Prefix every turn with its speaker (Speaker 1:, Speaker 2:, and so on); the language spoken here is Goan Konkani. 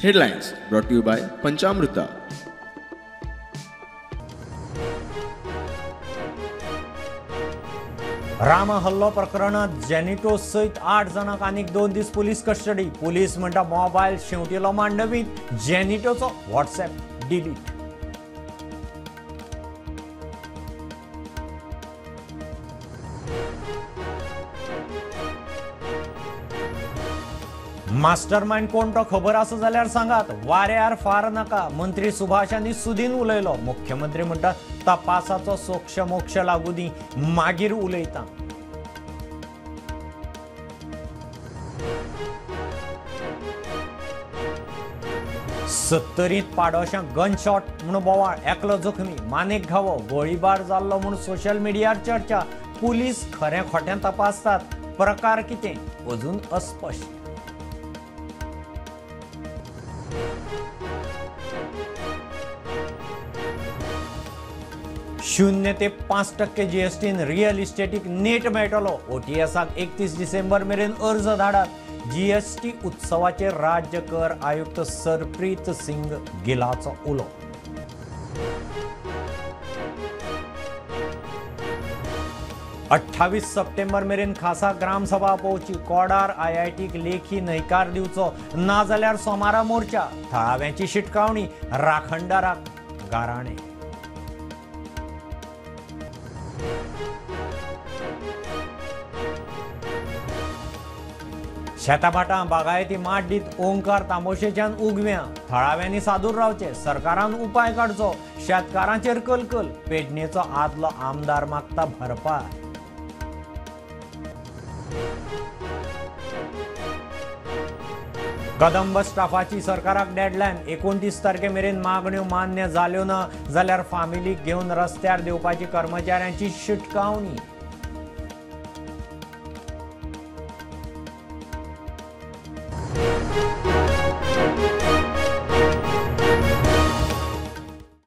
Speaker 1: Headlines brought to you by Panchamruta.
Speaker 2: Ram हल्लो प्रकरणात जेनिटो सयत 8 जाणांक आनीक 2 दीस पुलीस कस्टडी. पुलीस म्हणटा मोबायल शेंवटिलो मांडवीत, जेनिटोचो व्हॉट्सएप डिलीट. मास्टरमाइंड कोण तो खबर आसा जाल्यार सांगात, वाऱ्यार फार नाका. मंत्री सुभाष आनी सुदीन उलयलो. मुख्यमंत्री म्हणटा तपासाचो सोक्ष मोक्ष लागू दी, मागीर उलयता. सत्तरींत पाडोशांक गनशॉट म्हूण बोवाळ, एकलो जखमी, मानेक घावो, गोळीबार जाल्लो म्हूण सोशल मिडियार चर्चा. पुलीस खरें खोटें तपासतात, प्रकार कितें अजून अस्पश्ट. 0 ते 5% जीएसटीन रियल इस्टेटीक नेट मेळटलो. ओटीएसाक 31 डिसेंबर मेरेन अर्ज धाडात. जीएसटी उत्सवाचेर राज्य कर आयुक्त सरप्रीत सिंग गिलाचो उलो. 28 सप्टेंबर मेरेन खासा ग्रामसभा आपोवची. कोडार आयआयटीक लेखी न्हयकार दिवचो, ना जाल्यार सोमारा मोर्चा. थळाव्यांची शिटकावणी, राखणदाराक गाराणें. शेताभाटां बागायती माट दीत ओंकार तांबोशेच्यान उगव्यां. थळाव्यांनी सादूर रावचे, सरकारान उपाय काडचो. शेतकारांचेर कलकल. पेडणेचो आदलो आमदार मागता भरपाय. कदंब स्टाफाची सरकाराक डेडलायन. 29 तारखे मेरेन मागण्यो मान्य जाल्यो ना जाल्यार फामिलीक घेवन रस्त्यार देंवपाची कर्मचाऱ्यांची शिटकावणी.